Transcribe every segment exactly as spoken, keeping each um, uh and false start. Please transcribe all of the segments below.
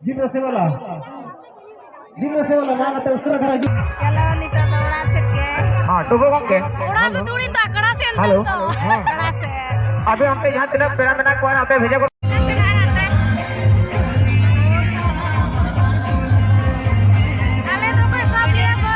ᱡᱤᱞ ᱨᱟᱥᱮ ᱵᱟᱞᱟ, ᱡᱤᱞ ᱨᱟᱥᱮ ᱵᱟᱞᱟ, ᱱᱟ ᱱᱟᱛᱮ ᱩᱥᱛᱨᱟ ᱫᱷᱟᱨᱟ ᱦᱤᱡᱩᱜ᱾ ᱪᱚᱞᱚ, ᱱᱤᱛᱚᱜ ᱫᱚ ᱚᱲᱟᱜ ᱥᱮᱫ ᱜᱮ᱾ ᱦᱮᱸ, ᱴᱩᱰᱩ ᱜᱚᱢᱠᱮ᱾ ᱚᱲᱟᱜ ᱥᱮᱫ ᱫᱚ ᱩᱲᱤ ᱫᱚ ᱟᱠᱷᱲᱟ ᱥᱮᱫ ᱦᱮᱞᱳ᱾ ᱱᱤᱛᱚᱜ ᱫᱚ᱾ ᱦᱮᱸ᱾ ᱟᱠᱷᱲᱟ ᱥᱮᱫ᱾ ᱟᱯᱮ ᱚᱱᱛᱮ ᱡᱟᱦᱟᱸ ᱛᱤᱱᱟᱹᱜ ᱯᱮᱲᱟ ᱢᱮᱱᱟᱜ ᱠᱚᱣᱟ, ᱱᱚᱛᱮ ᱵᱷᱮᱡᱟ ᱠᱚ᱾ ᱟᱞᱮ ᱫᱚ ᱯᱮ ᱥᱟᱵ ᱞᱮᱭᱟ ᱯᱮ᱾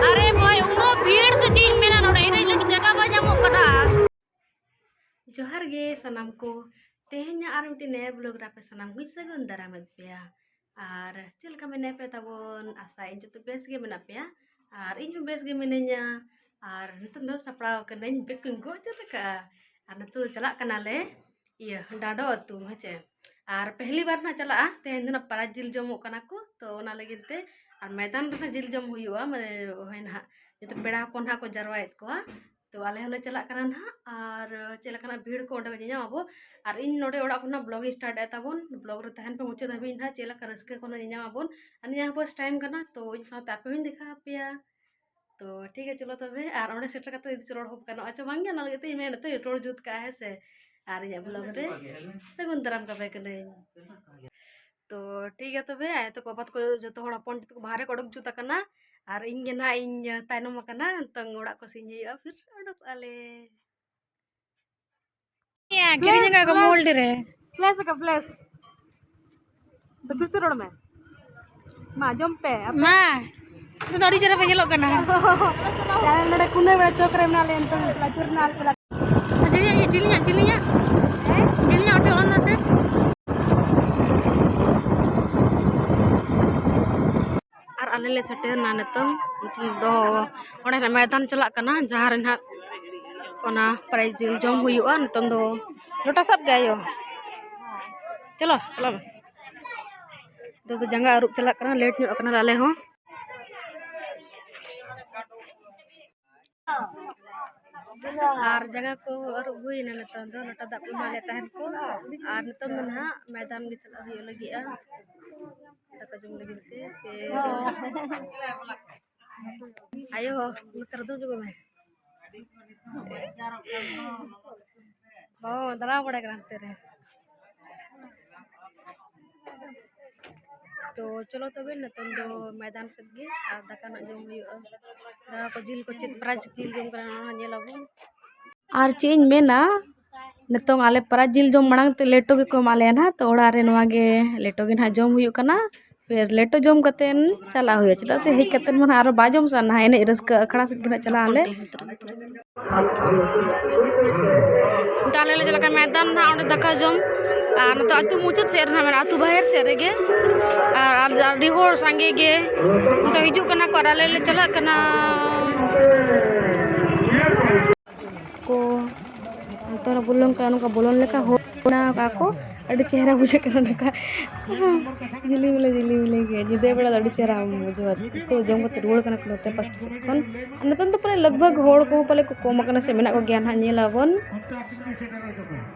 ᱟᱨᱮ ᱵᱷᱟᱭ, ᱩᱱᱟᱹᱜ ᱵᱷᱤᱲ ᱥᱮ ᱪᱮᱫ ᱤᱧ ᱢᱮᱱᱟ, ᱱᱚᱰᱮ ᱮᱱᱮᱡ ᱞᱟᱹᱜᱤᱫ ᱡᱟᱭᱜᱟ ᱵᱟᱭ ᱧᱟᱢᱚᱜ ᱠᱟᱱᱟ᱾ ᱡᱚᱦᱟᱨ ᱜᱮ ᱥᱟᱱᱟᱢ ᱠᱚ, ᱛᱮᱦᱮᱧᱟᱜ ᱟᱨ ᱢᱤᱫᱴᱤᱡ ᱱᱟᱭᱟ vlog ᱨᱮ ᱟᱯᱮ ᱥᱟᱱᱟᱢ ᱠᱚᱧ ᱥᱟᱹᱜᱩᱱ ᱫᱟᱨᱟᱢᱮᱫ ᱯᱮᱭᱟ᱾ ᱟᱨ ᱪᱮᱫ ᱞᱮᱠᱟ ᱢᱮᱱᱟᱜ ᱯᱮ ᱛᱟᱵᱚᱱ? ᱟᱥᱟᱭᱟᱹᱧ ᱡᱚᱛᱚ ᱵᱮᱥ ᱜᱮ ᱢᱮᱱᱟᱜ ᱯᱮᱭᱟ᱾ ᱟᱨ ᱤᱧ ᱦᱚᱸ ᱵᱮᱥ ᱜᱮ ᱢᱤᱱᱟᱹᱧᱟ᱾ ᱟᱨ ᱱᱤᱛᱚᱜ ᱫᱚ ᱥᱟᱯᱲᱟᱣ ᱠᱟᱹᱱᱟᱹᱧ, ᱵᱮᱜᱽ ᱠᱚᱧ ᱜᱚᱜ ᱡᱩᱛ ᱟᱠᱟᱫᱼᱟ᱾ ᱟᱨ ᱱᱤᱛᱚᱜ ᱫᱚ ᱪᱟᱞᱟᱜ ᱠᱟᱱᱟᱞᱮ ᱤᱭᱟᱹ ᱰᱟᱸᱰᱚ ᱟᱹᱛᱩ, ᱦᱮᱸ ᱪᱮ᱾ ᱟᱨ ᱯᱮᱦᱞᱤ ᱵᱟᱨ ᱱᱟᱜ ᱪᱟᱞᱟᱜᱼᱟ, ᱛᱮᱦᱮᱧ ᱫᱚ ᱱᱟᱜ ᱯᱨᱟᱭᱤᱡᱽ ᱡᱤᱞ ᱡᱚᱢᱚᱜ ᱠᱟᱱᱟ ᱠᱚ, ᱛᱚ ᱚᱱᱟ ᱞᱟᱹᱜᱤᱫ ᱛᱮ᱾ ᱟᱨ ᱢᱚᱭᱫᱟᱱ ᱨᱮ ᱱᱟᱜ ᱡᱤᱞ ᱡᱚᱢ ᱦᱩᱭᱩᱜᱼᱟ, ᱢᱟᱱᱮ ᱦᱳᱭ ᱱᱟᱦᱟᱜ ᱡᱚᱛᱚ ᱯᱮᱲᱟ ᱦᱚᱯᱚᱱ ᱱᱟᱦᱟᱜ ᱠᱚ ᱡᱟᱨᱣᱟᱭᱮᱫ ᱠᱚᱣᱟ᱾ ᱛᱚ ᱟᱞᱮ ᱦᱚᱸᱞᱮ ᱪᱟᱞᱟᱜ ᱠᱟᱱᱟ ᱱᱟᱦᱟᱜ᱾ ᱟᱨ ᱪᱮᱫ ᱞᱮᱠᱟᱱᱟᱜ ᱵᱷᱤᱲ ᱠᱚ ᱚᱸᱰᱮ ᱧᱮᱧᱟᱢ ᱟᱵᱚ᱾ ᱟᱨ ᱤᱧ ᱱᱚᱰᱮ ᱚᱲᱟᱜ ᱠᱷᱚᱱᱟᱜ vlog ᱤᱧ start ᱮᱫ ᱛᱟᱵᱚᱱ, vlog ᱨᱮ ᱛᱟᱦᱮᱱ ᱯᱮ ᱢᱩᱪᱟᱹᱫ ᱫᱷᱟᱹᱵᱤᱡ ᱱᱟᱦᱟᱜ, ᱪᱮᱫ ᱞᱮᱠᱟ ᱨᱟᱹᱥᱠᱟᱹ ᱠᱚ ᱧᱮᱧᱟᱢ ᱟᱵᱚᱱ᱾ ᱟᱨ ᱱᱤᱭᱟᱹ first time ᱠᱟᱱᱟ, ᱛᱚ ᱤᱧ ᱥᱟᱶᱛᱮ ᱟᱯᱮ ᱦᱚᱸᱧ ᱫᱮᱠᱷᱟ ᱟᱯᱮᱭᱟ᱾ ᱛᱚ ᱴᱷᱤᱠ ᱜᱮᱭᱟ, ᱪᱚᱞᱚ ᱛᱚᱵᱮ᱾ ᱟᱨ ᱚᱸᱰᱮ ᱥᱮᱴᱮᱨ ᱠᱟᱛᱮ ᱡᱩᱫᱤ ᱨᱚᱲ ᱦᱚᱸ ᱜᱟᱱᱚᱜᱼᱟ ᱪᱚ ᱵᱟᱝ ᱜᱮ, ᱚᱱᱟ ᱞᱟᱹᱜᱤᱫ ᱛᱮ ᱤᱧ ᱢᱮᱱᱮᱫ ᱛᱚ ᱨᱚᱲ ᱡᱩᱛ ᱠᱟᱜᱼᱟ, ᱦᱮᱸ ᱥᱮ᱾ ᱟᱨ ᱤᱧᱟᱹᱜ vlog ᱨᱮ ᱥᱟᱹᱜᱩᱱ ᱫᱟᱨᱟᱢ ᱠᱟᱯᱮ ᱠᱟᱹᱱᱟᱹᱧ᱾ ᱛᱚ ᱴᱷᱤᱠ ᱜᱮᱭᱟ ᱛᱚᱵᱮ, ᱟᱭᱳ ᱛᱟᱠᱚ ᱵᱟᱵᱟ ᱛᱟᱠᱚ ᱡᱚᱛᱚ ᱦᱚᱲ ᱦᱚᱯᱚᱱ ᱛᱟᱠᱚ ᱵᱟᱦᱨᱮ ᱠᱚ ᱚᱰᱚᱠ ᱡᱩᱛ ᱟᱠᱟᱱᱟ, ᱟᱨ ᱤᱧ ᱜᱮ ᱱᱟᱦᱟᱜ ᱤᱧ ᱛᱟᱭᱱᱚᱢ ᱟᱠᱟᱱᱟ᱾ ᱱᱤᱛᱚᱝ ᱚᱲᱟᱜ ᱠᱚ ᱥᱮᱱ ᱦᱩᱭᱩᱜᱼᱟ, ᱯᱷᱤᱨ ᱚᱰᱚᱠᱚᱜᱼᱟ ᱞᱮ᱾ ᱠᱤᱨᱤᱧ ᱟᱠᱟᱫ ᱠᱚ ᱢᱳᱞᱰ ᱨᱮ᱾ Flash ᱟᱠᱟ, flash᱾ ᱫᱚ ᱯᱷᱤᱨ ᱥᱮ ᱨᱚᱲ ᱢᱮ᱾ ᱢᱟ, ᱡᱚᱢ ᱯᱮ, ᱟᱯᱮ᱾ ᱢᱟ, ᱱᱤᱛᱚᱜ ᱫᱚ ᱟᱹᱰᱤ ᱪᱮᱦᱨᱟ ᱯᱮ ᱧᱮᱞᱚᱜ ᱠᱟᱱᱟ᱾ ᱟᱞᱮ ᱱᱚᱰᱮ ᱠᱩᱱᱟᱹ ᱵᱮᱲᱟ ᱪᱚᱠ ᱨᱮ ᱢᱮᱱᱟᱜ ᱞᱮᱭᱟ, ᱱᱤᱛᱚᱝ ᱡᱤᱞᱤᱧᱟᱜ, ᱡᱤᱞᱤᱧᱟᱜ, ᱡᱤᱞᱤᱧᱟᱜ᱾ ᱡᱤᱞᱤᱧᱟᱜ ᱚᱴᱮᱡ ᱚᱱᱟ ᱛᱮ᱾ ᱟᱨ ᱟᱞᱮ ᱞᱮ ᱥᱮᱴᱮᱨᱱᱟ ᱱᱤᱛᱚᱝ᱾ ᱱᱤᱛᱚᱝ ᱫᱚ ᱚᱸᱰᱮ ᱱᱟᱜ ᱢᱚᱭᱫᱟᱱ ᱪᱟᱞᱟᱜ ᱠᱟᱱᱟ, ᱡᱟᱦᱟᱸ ᱨᱮ ᱱᱟᱜ ᱚᱱᱟ ᱯᱨᱟᱭᱤᱡᱽ ᱡᱤᱞ ᱡᱚᱢ ᱦᱩᱭᱩᱜᱼᱟ᱾ ᱱᱤᱛᱚᱝ ᱫᱚ ᱞᱚᱴᱟ ᱥᱟᱵ ᱜᱮ ᱟᱭᱳ᱾ ᱪᱚᱞᱚ, ᱪᱟᱞᱟᱜ ᱢᱮ᱾ ᱱᱤᱛᱚᱜ ᱫᱚ ᱡᱟᱸᱜᱟ ᱟᱹᱨᱩᱵ ᱪᱟᱞᱟᱜ ᱠᱟᱱᱟ, ᱞᱮᱴ ᱧᱚᱜ ᱠᱟᱱᱟ ᱟᱞᱮ ᱦᱚᱸ᱾ ᱟᱨ ᱡᱟᱸᱜᱟ ᱠᱚ ᱟᱹᱨᱩᱵ ᱦᱩᱭᱱᱟ᱾ ᱱᱤᱛᱚᱝ ᱫᱚ ᱞᱚᱴᱟ ᱫᱟᱜ ᱠᱚ ᱮᱢᱟᱫ ᱞᱮ ᱛᱟᱦᱮᱱ ᱠᱚ᱾ ᱟᱨ ᱱᱤᱛᱚᱝ ᱫᱚ ᱱᱟᱦᱟᱜ ᱢᱚᱭᱫᱟᱱ ᱜᱮ ᱪᱟᱞᱟᱜ ᱦᱩᱭᱩᱜ ᱞᱟᱹᱜᱤᱫᱼᱟ, ᱫᱟᱠᱟ ᱡᱚᱢ ᱞᱟᱹᱜᱤᱫ ᱛᱮ᱾ ᱯᱷᱤᱨ ᱟᱭᱳ ᱦᱚ, ᱱᱚᱛᱮ ᱨᱮ ᱫᱩᱲᱩᱵ ᱢᱮ᱾ ᱦᱚᱸ, ᱫᱟᱬᱟ ᱵᱟᱲᱟᱭ ᱠᱟᱱᱟ ᱦᱟᱱᱛᱮ ᱨᱮ᱾ ᱛᱚ ᱪᱚᱞᱚ ᱛᱚᱵᱮ, ᱱᱤᱛᱚᱝ ᱫᱚ ᱢᱚᱭᱫᱟᱱ ᱥᱮᱫ ᱜᱮ ᱟᱨ ᱫᱟᱠᱟ ᱱᱟᱜ ᱡᱚᱢ ᱦᱩᱭᱩᱜᱼᱟ᱾ ᱫᱟᱠᱟ ᱠᱚ, ᱡᱤᱞ ᱠᱚ, ᱪᱮᱫ ᱯᱨᱟᱭᱤᱡᱽ ᱡᱤᱞ ᱡᱚᱢ ᱠᱟᱱᱟ, ᱚᱱᱟ ᱧᱮᱞ ᱟᱵᱚᱱ᱾ ᱟᱨ ᱪᱮᱫ ᱤᱧ ᱢᱮᱱᱟ, ᱱᱤᱛᱚᱝ ᱟᱞᱮ ᱯᱨᱟᱭᱤᱡᱽ ᱡᱤᱞ ᱡᱚᱢ ᱢᱟᱲᱟᱝ ᱛᱮ ᱞᱮᱴᱚ ᱜᱮᱠᱚ ᱮᱢᱟᱜ ᱞᱮᱭᱟ ᱱᱟᱦᱟᱜ᱾ ᱛᱚ ᱚᱲᱟᱜ ᱨᱮ ᱱᱚᱣᱟ ᱜᱮ ᱞᱮᱴᱚ ᱜᱮ ᱱᱟᱦᱟᱜ ᱡᱚᱢ ᱦᱩᱭᱩᱜ ᱠᱟᱱᱟ᱾ ᱯᱷᱤᱨ ᱞᱮᱴᱚ ᱡᱚᱢ ᱠᱟᱛᱮᱱ ᱪᱟᱞᱟᱜ ᱦᱩᱭᱩᱜᱼᱟ, ᱪᱮᱫᱟᱜ ᱥᱮ ᱦᱮᱡ ᱠᱟᱛᱮᱱ ᱢᱟ ᱱᱟᱦᱟᱜ ᱟᱨᱚ ᱵᱟᱭ ᱡᱚᱢ ᱥᱟᱱᱟ, ᱮᱱᱮᱡ ᱨᱟᱹᱥᱠᱟᱹ ᱟᱠᱷᱲᱟ ᱥᱮᱫ ᱜᱮ ᱱᱟᱦᱟᱜ ᱪᱟᱞᱟᱜ ᱟᱞᱮ᱾ ᱛᱚ ᱟᱞᱮ ᱞᱮ ᱪᱟᱞᱟᱜ ᱠᱟᱱᱟ ᱢᱚᱭᱫᱟᱱ ᱱᱟᱦᱟᱜ, ᱚᱸᱰᱮ ᱫᱟᱠᱟ ᱡᱚᱢ᱾ ᱟᱨ ᱱᱚᱛᱮ ᱟᱹᱛᱩ ᱢᱩᱪᱟᱹᱫ ᱥᱮᱫ ᱨᱮ ᱱᱟᱦᱟᱜ ᱢᱮᱱᱟᱜᱼᱟ, ᱟᱹᱛᱩ ᱵᱟᱦᱮᱨ ᱥᱮᱫ ᱨᱮᱜᱮ᱾ ᱟᱨ, ᱟᱨ ᱟᱹᱰᱤ ᱦᱚᱲ ᱥᱟᱸᱜᱮ ᱜᱮ ᱱᱤᱛᱚᱜ ᱦᱤᱡᱩᱜ ᱠᱟᱱᱟ ᱠᱚ, ᱟᱨ ᱟᱞᱮ ᱞᱮ ᱪᱟᱞᱟᱜ ᱠᱟᱱᱟ᱾ ᱠᱚ ᱱᱚᱛᱮ ᱨᱮ ᱵᱚᱞᱚᱱ ᱠᱟᱱᱟ, ᱱᱚᱝᱠᱟ ᱵᱚᱞᱚᱱ ᱞᱮᱠᱟ ᱦᱚᱲ ᱵᱮᱱᱟᱣ ᱠᱟᱜᱼᱟ ᱠᱚ᱾ ᱟᱹᱰᱤ ᱪᱮᱦᱨᱟ ᱵᱩᱡᱷᱟᱹᱜ ᱠᱟᱱᱟ ᱱᱚᱝᱠᱟ ᱡᱷᱤᱞᱤᱢᱤᱞᱤ, ᱡᱷᱤᱞᱤᱢᱤᱞᱤ ᱜᱮ᱾ ᱧᱤᱫᱟᱹ ᱵᱮᱲᱟ ᱫᱚ ᱟᱹᱰᱤ ᱪᱮᱦᱨᱟᱢ ᱵᱩᱡᱷᱟᱹᱣᱟ᱾ ᱩᱱᱠᱩ ᱡᱚᱢ ᱠᱟᱛᱮ ᱨᱩᱣᱟᱹᱲ ᱠᱟᱱᱟ ᱠᱚ ᱱᱚᱛᱮ ᱯᱟᱥᱴᱟ ᱥᱮᱫ ᱠᱷᱚᱱ᱾ ᱟᱨ ᱱᱤᱛᱚᱝ ᱫᱚ ᱯᱟᱞᱮ ᱞᱟᱜᱽ ᱵᱷᱟᱜᱽ ᱦᱚᱲ ᱠᱚᱦᱚᱸ ᱯᱟᱞᱮ ᱠᱚ ᱠᱚᱢ ᱟᱠᱟᱱᱟ ᱥᱮ ᱢᱮᱱᱟᱜ ᱠᱚᱜᱮᱭᱟ ᱱᱟᱦᱟᱜ, ᱧᱮᱞ ᱟᱵᱚᱱ᱾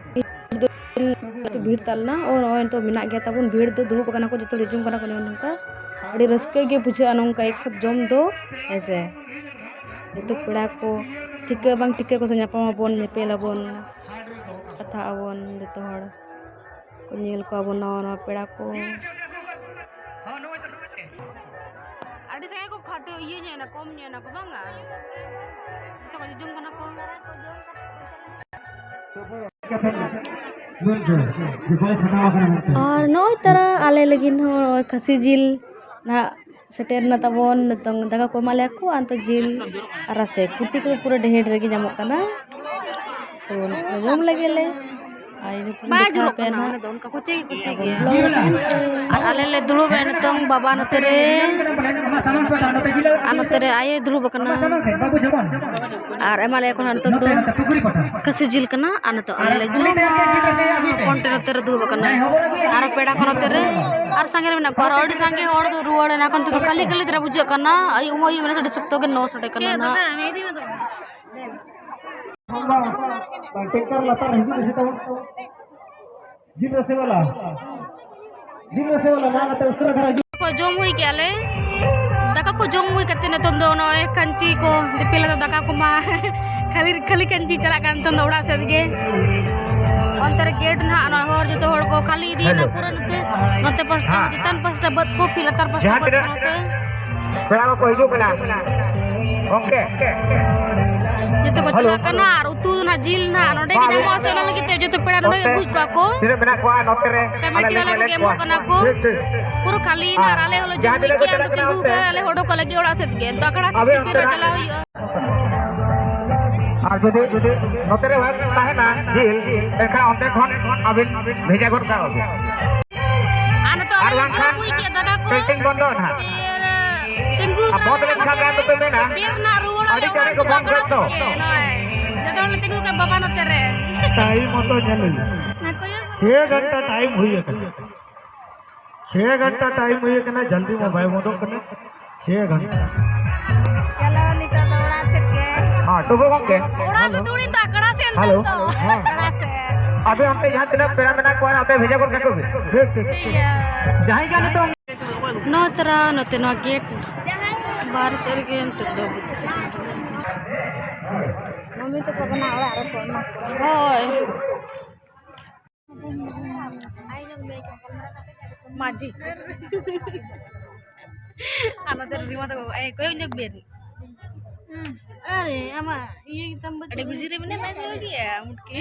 ᱵᱷᱤᱲ ᱛᱟᱞᱱᱟ᱾ ᱳ, ᱱᱚᱜᱼᱚᱭ ᱱᱤᱛᱚᱜ ᱢᱮᱱᱟᱜ ᱜᱮᱭᱟ ᱛᱟᱵᱚᱱ ᱵᱷᱤᱲ ᱫᱚ, ᱫᱩᱲᱩᱵ ᱟᱠᱟᱱᱟ ᱠᱚ, ᱡᱚᱛᱚ ᱦᱚᱲ ᱦᱤᱡᱩᱜ ᱠᱟᱱᱟ ᱠᱚ᱾ ᱱᱚᱜᱼᱚᱭ ᱱᱚᱝᱠᱟ ᱟᱹᱰᱤ ᱨᱟᱹᱥᱠᱟᱹ ᱜᱮ ᱵᱩᱡᱷᱟᱹᱜᱼᱟ ᱱᱚᱝᱠᱟ ᱮᱠ ᱥᱟᱛᱷ ᱡᱚᱢ ᱫᱚ, ᱦᱮᱸ ᱥᱮ᱾ ᱡᱚᱛᱚ ᱯᱮᱲᱟ ᱠᱚ ᱴᱷᱤᱠᱟᱹ ᱵᱟᱝ ᱴᱷᱤᱠᱟᱹ ᱠᱚ ᱥᱮ ᱧᱟᱯᱟᱢ ᱟᱵᱚᱱ, ᱧᱮᱯᱮᱞ ᱟᱵᱚᱱ, ᱠᱟᱛᱷᱟᱜ ᱟᱵᱚᱱ ᱡᱚᱛᱚ ᱦᱚᱲ᱾ ᱠᱚ ᱧᱮᱞ ᱠᱚᱣᱟ ᱵᱚᱱ ᱱᱟᱣᱟ ᱱᱟᱣᱟ ᱯᱮᱲᱟ ᱠᱚ᱾ ᱟᱹᱰᱤ ᱥᱟᱸᱜᱮ ᱠᱚ ᱠᱷᱟᱴᱚ ᱤᱭᱟᱹ ᱧᱚᱜ ᱮᱱᱟ, ᱠᱚᱢ ᱧᱚᱜ ᱮᱱᱟ ᱠᱚ ᱵᱟᱝᱟ? ᱡᱚᱛᱚ ᱠᱚ ᱡᱚᱡᱚᱢ ᱠᱟᱱᱟ ᱠᱚ᱾ ᱟᱨ ᱱᱚᱜᱼᱚᱭ ᱛᱟᱨᱟ ᱟᱞᱮ ᱞᱟᱹᱜᱤᱫ ᱦᱚᱸ ᱱᱚᱜᱼᱚᱭ ᱠᱷᱟᱹᱥᱤ ᱡᱤᱞ ᱱᱟᱦᱟᱜ ᱥᱮᱴᱮᱨ ᱱᱟ ᱛᱟᱵᱚᱱ᱾ ᱱᱤᱛᱚᱝ ᱫᱟᱠᱟ ᱠᱚ ᱮᱢᱟ ᱞᱮᱭᱟ ᱠᱚ, ᱟᱨ ᱱᱤᱛᱚᱝ ᱡᱤᱞ ᱟᱨ ᱨᱟᱥᱮ, ᱠᱩᱴᱤ ᱠᱚ ᱯᱩᱨᱟᱹ ᱰᱷᱮᱨ ᱰᱷᱮᱨ ᱜᱮ ᱧᱟᱢᱚᱜ ᱠᱟᱱᱟ᱾ ᱛᱚ ᱡᱚᱢ ᱞᱮᱜᱮ ᱞᱮ᱾ ᱟᱨ ᱤᱱᱟᱹ ᱯᱚᱨᱮ ᱵᱟᱭ ᱫᱮᱠᱷᱟᱣ ᱡᱚᱨᱚᱜ ᱟᱯᱮᱭᱟ ᱠᱟᱱᱟ, ᱱᱟᱦᱟᱜ᱾ ᱚᱱᱮ ᱫᱚ ᱚᱱᱠᱟ ᱠᱩᱪᱤ ᱠᱩᱪᱤ ᱜᱮᱭᱟ᱾ ᱟᱨ ᱟᱞᱮ ᱞᱮ ᱫᱩᱲᱩᱵ ᱮᱱ ᱱᱤᱛᱚᱝ, ᱵᱟᱵᱟ ᱱᱚᱛᱮ ᱨᱮ, ᱟᱨ ᱱᱚᱛᱮ ᱨᱮ ᱟᱭᱳᱭ ᱫᱩᱲᱩᱵ ᱟᱠᱟᱱᱟ᱾ ᱟᱨ ᱮᱢᱟ ᱞᱮᱭᱟ ᱠᱚ ᱱᱟᱦᱟᱜ ᱱᱤᱛᱚᱜ ᱫᱚ ᱠᱷᱟᱹᱥᱤ ᱡᱤᱞ ᱠᱟᱱᱟ᱾ ᱟᱨ ᱱᱤᱛᱚᱜ ᱟᱞᱮ ᱞᱮ ᱡᱚᱢᱟ᱾ ᱦᱚᱯᱚᱱ ᱴᱮ ᱱᱚᱛᱮ ᱨᱮ ᱫᱩᱲᱩᱵ ᱟᱠᱟᱱᱟᱭ᱾ ᱟᱨ ᱯᱮᱲᱟ ᱠᱚ ᱱᱚᱛᱮ ᱨᱮ, ᱟᱨ ᱥᱟᱸᱜᱮ ᱨᱮ ᱢᱮᱱᱟᱜ ᱠᱚᱣᱟ᱾ ᱟᱨ ᱟᱹᱰᱤ ᱥᱟᱸᱜᱮ ᱦᱚᱲ ᱫᱚ ᱨᱩᱣᱟᱹᱲ ᱮᱱᱟ ᱠᱚ᱾ ᱱᱤᱛᱚᱜ ᱫᱚ ᱠᱷᱟᱹᱞᱤ ᱠᱷᱟᱹᱞᱤ ᱫᱷᱟᱨᱟ ᱵᱩᱡᱷᱟᱹᱜ ᱠᱟᱱᱟ᱾ ᱟᱹᱭᱩᱵ ᱦᱚᱸ ᱟᱹᱭᱩᱵ ᱮᱱᱟ ᱥᱮ, ᱟᱹᱰᱤ ᱥᱚᱠᱛᱚ ᱜᱮ ᱱᱚ ᱥᱟᱰᱮ ᱠᱟᱱᱟ ᱱᱟᱦᱟᱜ᱾ ᱵᱟᱝ, ᱵᱟᱝ, ᱴᱮᱝᱠᱟᱨ ᱞᱟᱛᱟᱨ ᱨᱮ ᱦᱤᱡᱩᱜ ᱢᱮᱥᱮ ᱛᱟᱵᱚᱱ᱾ ᱡᱤᱞ ᱨᱟᱥᱮ ᱵᱟᱞᱟ, ᱡᱤᱞ ᱨᱟᱥᱮ ᱵᱟᱞᱟ, ᱱᱟ ᱱᱟᱛᱮ ᱩᱥᱠᱩᱨᱟ ᱫᱷᱟᱨᱟ ᱦᱤᱡᱩᱜ᱾ ᱠᱚ ᱡᱚᱢ ᱦᱩᱭ ᱠᱮᱜᱼᱟ ᱞᱮ, ᱫᱟᱠᱟ ᱠᱚ ᱡᱚᱢ ᱦᱩᱭ ᱠᱟᱛᱮ ᱱᱤᱛᱚᱝ ᱫᱚ ᱱᱚᱜᱼᱚᱭ ᱠᱟᱹᱧᱪᱤ ᱠᱚ ᱫᱤᱯᱤᱞ ᱫᱟᱠᱟ ᱠᱚᱢᱟ ᱠᱷᱟᱹᱞᱤ ᱠᱷᱟᱹᱞᱤ ᱠᱟᱹᱧᱪᱤ ᱪᱟᱞᱟᱜ ᱠᱟᱱ ᱱᱤᱛᱚᱝ ᱫᱚ ᱚᱲᱟᱜ ᱥᱮᱫ ᱜᱮ᱾ ᱚᱱᱛᱮ ᱨᱮ ᱜᱮᱴ ᱱᱟᱦᱟᱜ ᱱᱚᱣᱟ ᱦᱚᱨ ᱡᱚᱛᱚ ᱦᱚᱲ ᱠᱚ ᱠᱷᱟᱹᱞᱤ ᱤᱫᱤᱭᱮᱱᱟ ᱯᱩᱨᱟᱹ ᱱᱚᱛᱮ, ᱱᱚᱛᱮ ᱯᱟᱥᱴᱟ ᱪᱮᱛᱟᱱ ᱯᱟᱥᱴᱟ ᱵᱟᱹᱫᱽ ᱠᱚ ᱯᱷᱤᱨ ᱞᱟᱛᱟᱨ ᱯᱟᱥᱴᱟ ᱵᱟᱹᱫᱽ ᱠᱚ ᱱᱚᱛᱮ᱾ ᱯᱮᱲᱟ ᱠᱚᱠᱚ ᱦᱤᱡᱩᱜ ᱠᱟᱱᱟ ᱜᱚᱢᱠᱮ᱾ ᱡᱚᱛᱚ ᱠᱚ ᱪᱟᱞᱟᱜ ᱠᱟᱱᱟ ᱟᱨ ᱩᱛᱩ ᱫᱚ ᱱᱟᱜ ᱡᱤᱞ ᱱᱟᱜ ᱱᱚᱰᱮ ᱜᱮ ᱧᱟᱢᱚᱜᱼᱟ ᱥᱮ ᱚᱱᱟ ᱞᱟᱹᱜᱤᱫ ᱛᱮ ᱡᱚᱛᱚ ᱯᱮᱲᱟ ᱱᱚᱰᱮ ᱜᱮ ᱟᱹᱜᱩᱭᱮᱫ ᱠᱚᱣᱟ ᱠᱚ᱾ ᱛᱤᱱᱟᱹᱜ ᱢᱮᱱᱟᱜ ᱠᱚᱣᱟ ᱱᱚᱛᱮ ᱨᱮ? ᱠᱚᱢᱤᱴᱤ ᱵᱟᱞᱟ ᱠᱚᱜᱮ ᱮᱢᱚᱜ ᱠᱟᱱᱟ ᱠᱚ᱾ ᱯᱩᱨᱟᱹ ᱠᱷᱟᱹᱞᱤ ᱱᱟᱜ ᱟᱨ ᱟᱞᱮ ᱦᱚᱸᱞᱮ ᱡᱚᱢ ᱦᱩᱭ ᱠᱮᱜᱼᱟ, ᱛᱤᱸᱜᱩ ᱠᱟᱜᱼᱟ ᱞᱮ ᱦᱚᱰᱚ ᱠᱚ ᱞᱟᱹᱜᱤᱫ ᱚᱲᱟᱜ ᱥᱮᱫ ᱜᱮ᱾ ᱛᱚ ᱟᱠᱷᱲᱟ ᱥᱮᱫ ᱜᱮ ᱪᱟᱞᱟᱣ ᱦᱩᱭᱩᱜᱼᱟ᱾ ᱟᱨ ᱡᱩᱫᱤ ᱱᱚᱛᱮ ᱨᱮ ᱵᱟᱝ ᱛᱟᱦᱮᱱᱟ ᱡᱤᱞ, ᱮᱱᱠᱷᱟᱱ ᱚᱸᱰᱮ ᱠᱷᱚᱱ ᱟᱹᱵᱤᱱ ᱵᱷᱮᱡᱟ ᱜᱚᱫ ᱠᱟᱜᱼᱟ ᱵᱤᱱ᱾ ᱟᱨ ᱱᱤᱛᱚᱜ ᱟᱨ ᱟᱞᱮ ᱞᱮ ᱵᱟᱝᱠᱷᱟᱱ ᱡᱚᱢ ᱦᱩᱭ ᱠᱮᱫ ᱫᱟᱠᱟ ᱠᱚ᱾ ᱯᱮᱱᱴᱤᱝ ᱵᱚᱱᱫᱚ ᱱᱟᱦᱟᱜ᱾ ᱯᱷᱤᱨ ᱛᱤᱸᱜᱩ ᱟᱨ ᱵᱚᱱᱫ ᱠᱟᱛᱮ ᱞᱮᱱᱠᱷᱟᱱ ᱜᱮ ᱟᱫᱚ ᱯᱮ ᱢᱮᱱᱟ, ᱵᱤᱨ ᱨᱮᱱᱟᱜ ᱨᱩᱣᱟᱹᱲ ᱟᱹᱰᱤ ᱟᱞᱮ ᱪᱟᱬᱮ ᱠᱚ ᱵᱚᱱᱫ ᱟᱠᱷᱲᱟ ᱠᱮᱫ ᱫᱚ᱾ ᱥᱮᱫ ᱜᱮ᱾ ᱱᱚᱜᱼᱚᱭ ᱡᱚᱛᱚ ᱦᱚᱲ ᱞᱮ ᱛᱤᱸᱜᱩ ᱠᱟᱜ ᱵᱟᱵᱟ ᱱᱚᱛᱮ ᱨᱮ᱾ ᱴᱟᱭᱤᱢ ᱢᱚᱛᱚ ᱧᱮᱞ ᱦᱩᱭᱩᱜᱼᱟ᱾ ᱪᱷᱮ ᱜᱷᱚᱱᱴᱟ ᱴᱟᱭᱤᱢ ᱦᱩᱭ ᱟᱠᱟᱱᱟ᱾ ᱪᱷᱮ ᱜᱷᱚᱱᱴᱟ ᱴᱟᱭᱤᱢ ᱦᱩᱭ ᱟᱠᱟᱱᱟ, ᱡᱚᱞᱫᱤ ᱢᱟ ᱵᱟᱭ ᱵᱚᱱᱫᱚᱜ ᱠᱟᱱᱟ᱾ ᱪᱷᱮ ᱜᱷᱚᱱᱴᱟ᱾ ᱪᱚᱞᱚ, ᱱᱤᱛᱚᱜ ᱫᱚ ᱚᱲᱟᱜ ᱥᱮᱫ ᱜᱮ᱾ ᱦᱮᱸ, ᱴᱩᱵᱟᱹ ᱜᱚᱢᱠᱮ᱾ ᱚᱲᱟᱜ ᱥᱮᱫ ᱫᱚ ᱩᱲᱤ ᱫᱚ ᱟᱠᱷᱲᱟ ᱥᱮᱫ ᱦᱮᱞᱳ᱾ ᱫᱚ᱾ ᱦᱮᱸ᱾ ᱟᱠᱷᱲᱟ ᱥᱮᱫ᱾ ᱟᱯᱮ ᱚᱱᱛᱮ ᱡᱟᱦᱟᱸ ᱛᱤᱱᱟᱹᱜ ᱯᱮᱲᱟ ᱢᱮᱱᱟᱜ ᱠᱚᱣᱟ, ᱚᱱᱛᱮ ᱵᱷᱮᱡᱟ ᱜᱚᱫ ᱠᱟᱠᱚ ᱯᱮ᱾ ᱴᱷᱤᱠ, ᱴᱷᱤᱠ᱾ ᱤᱭᱟᱹ᱾ ᱡᱟᱦᱟᱸᱭ ᱜᱮ ᱱᱤᱛᱚᱜ ᱱᱚᱣᱟ ᱛᱟᱨᱟ ᱱᱚᱛᱮ ᱱᱚᱣᱟ ᱜᱮᱴ ᱵᱟᱦᱨᱮ ᱥᱮᱫ ᱨᱮᱜᱮ ᱱᱤᱛᱚᱜ ᱫᱚ᱾ ᱢᱟᱹᱢᱤ ᱛᱟᱠᱚ ᱫᱚ ᱱᱟᱜ ᱚᱲᱟᱜ ᱨᱮᱠᱚ ᱮᱢᱟ ᱠᱚᱣᱟ᱾ ᱦᱳᱭ᱾ ᱢᱟᱹᱡᱷᱤ᱾ ᱟᱨ ᱱᱚᱛᱮ ᱨᱤᱢᱟ ᱛᱟᱠᱚ, ᱮᱭ, ᱠᱚᱭᱚᱜ ᱧᱚᱜ ᱵᱮᱱ᱾ ᱟᱨᱮ, ᱟᱢᱟᱜ ᱤᱭᱟᱹ ᱜᱮᱛᱟᱢ ᱵᱟᱹᱪᱩᱜ᱾ ᱟᱹᱰᱤ ᱵᱤᱡᱤ ᱨᱮ ᱢᱮᱱᱟᱜ ᱢᱮ ᱜᱮᱭᱟ, ᱢᱩᱴᱠᱤ᱾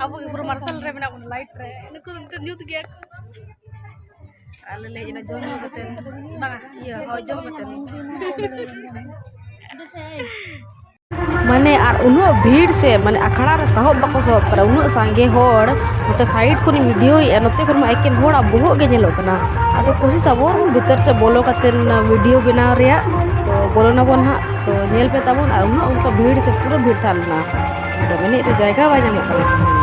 ᱟᱵᱚ ᱜᱮ ᱯᱩᱨᱟᱹ ᱢᱟᱨᱥᱟᱞ ᱨᱮ ᱢᱮᱱᱟᱜ ᱵᱚᱱᱟ, ᱞᱟᱭᱤᱴ ᱨᱮ᱾ ᱱᱩᱠᱩ ᱫᱚ ᱧᱩᱛ ᱜᱮᱭᱟ ᱠᱚ᱾ ᱟᱞᱮ ᱞᱮ ᱦᱮᱡ ᱮᱱᱟ ᱡᱚᱢ ᱧᱩ ᱠᱟᱛᱮ᱾ ᱵᱟᱝᱟ, ᱤᱭᱟᱹ, ᱦᱳᱭ, ᱡᱚᱢ ᱠᱟᱛᱮ᱾ ᱢᱟᱱᱮ ᱟᱨ ᱩᱱᱟᱹᱜ ᱵᱷᱤᱲ ᱥᱮ, ᱢᱟᱱᱮ ᱟᱠᱷᱲᱟ ᱨᱮ ᱥᱟᱦᱚᱵ ᱵᱟᱠᱚ ᱥᱟᱦᱚᱵ ᱠᱟᱱᱟ, ᱩᱱᱟᱹᱜ ᱥᱟᱸᱜᱮ ᱦᱚᱲ᱾ ᱱᱚᱛᱮ ᱥᱟᱭᱤᱰ ᱠᱷᱚᱱᱤᱧ ᱵᱷᱤᱰᱤᱭᱳᱭᱮᱫᱼᱟ, ᱱᱚᱛᱮ ᱠᱷᱚᱱ ᱢᱟ ᱮᱠᱮᱱ ᱦᱚᱲᱟᱜ ᱵᱚᱦᱚᱜ ᱜᱮ ᱧᱮᱞᱚᱜ ᱠᱟᱱᱟ᱾ ᱟᱫᱚ ᱠᱳᱥᱤᱥ ᱟᱵᱚᱱ ᱵᱷᱤᱛᱟᱹᱨ ᱥᱮᱫ ᱵᱚᱞᱚ ᱠᱟᱛᱮ ᱵᱷᱤᱰᱤᱭᱳ ᱵᱮᱱᱟᱣ ᱨᱮᱭᱟᱜ, ᱛᱚ ᱵᱚᱞᱚᱱᱟᱵᱚᱱ ᱦᱟᱸᱜ, ᱛᱚ ᱧᱮᱞ ᱯᱮ ᱛᱟᱵᱚᱱ᱾ ᱟᱨ ᱩᱱᱟᱹᱜ ᱚᱱᱠᱟ ᱵᱷᱤᱲ ᱥᱮ ᱯᱩᱨᱟᱹ ᱵᱷᱤᱲ ᱛᱟᱦᱮᱸ ᱞᱮᱱᱟ, ᱟᱫᱚ ᱮᱱᱮᱡ ᱨᱮ ᱡᱟᱭᱜᱟ ᱵᱟᱭ ᱧᱟᱢᱚᱜ ᱠᱟᱱᱟ᱾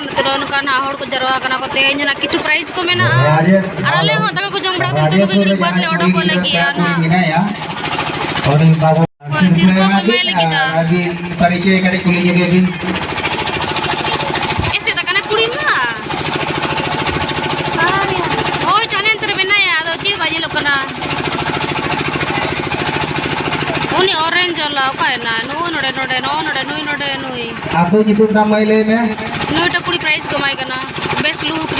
ᱱᱚᱛᱮ ᱫᱚ ᱱᱚᱝᱠᱟ ᱱᱟᱦᱟᱜ ᱦᱚᱲ ᱠᱚ ᱡᱟᱨᱣᱟ ᱠᱟᱱᱟ ᱠᱚ, ᱛᱮᱦᱮᱧ ᱱᱟᱦᱟᱜ ᱠᱤᱪᱷᱩ prize ᱠᱚ ᱢᱮᱱᱟᱜᱼᱟ᱾ ᱟᱨ ᱟᱞᱮ ᱦᱚᱸ ᱫᱟᱠᱟ ᱠᱚ ᱡᱚᱢ ᱵᱟᱲᱟ ᱠᱟᱛᱮ ᱱᱤᱛᱚᱜ ᱜᱮ ᱠᱟᱹᱴᱤᱡ ᱵᱟᱫᱽ ᱞᱮ ᱚᱰᱚᱠᱚᱜ ᱞᱟᱹᱜᱤᱫᱼᱟ ᱱᱟᱦᱟᱜ᱾ ᱢᱮᱱᱟᱭᱟ᱾ ᱩᱱᱤ ᱵᱟᱵᱩ ᱦᱳᱭ, ᱥᱤᱨᱯᱟᱹ ᱠᱚ ᱮᱢᱟᱭ ᱞᱟᱹᱜᱤᱫ ᱟ᱾ ᱟᱹᱵᱤᱱ ᱯᱟᱹᱨᱤᱪᱚᱭ ᱠᱟᱹᱴᱤᱡ ᱠᱩᱞᱤ ᱧᱚᱜᱮ ᱵᱤᱱ᱾ ᱮᱥᱮᱫ ᱟᱠᱟᱱᱟ ᱠᱩᱲᱤ ᱢᱟ᱾ ᱦᱳᱭ, ᱦᱟᱱᱮ ᱚᱱᱛᱮ ᱨᱮ ᱢᱮᱱᱟᱭᱟ, ᱟᱫᱚ ᱪᱮᱫ ᱵᱟᱭ ᱧᱮᱞᱚᱜ ᱠᱟᱱᱟ? ᱩᱱᱤ orange ᱵᱟᱞᱟ ᱚᱠᱟᱭᱮᱱᱟ? ᱱᱩᱭ ᱱᱚᱰᱮ, ᱱᱚᱰᱮ, ᱱᱚᱜᱼᱚ ᱱᱚᱰᱮ, ᱱᱩᱭ ᱱᱚᱰᱮ, ᱱᱩᱭ᱾ ᱟᱹᱛᱩ ᱧᱩᱛᱩᱢ ᱛᱟᱢ ᱢᱟᱹᱭ ᱞᱟᱹᱭ ᱢᱮ᱾ ᱱᱩᱭᱴᱟ ᱠᱩᱲᱤ prize ᱠᱚ ᱮᱢᱟᱭ ᱠᱟᱱᱟ, best look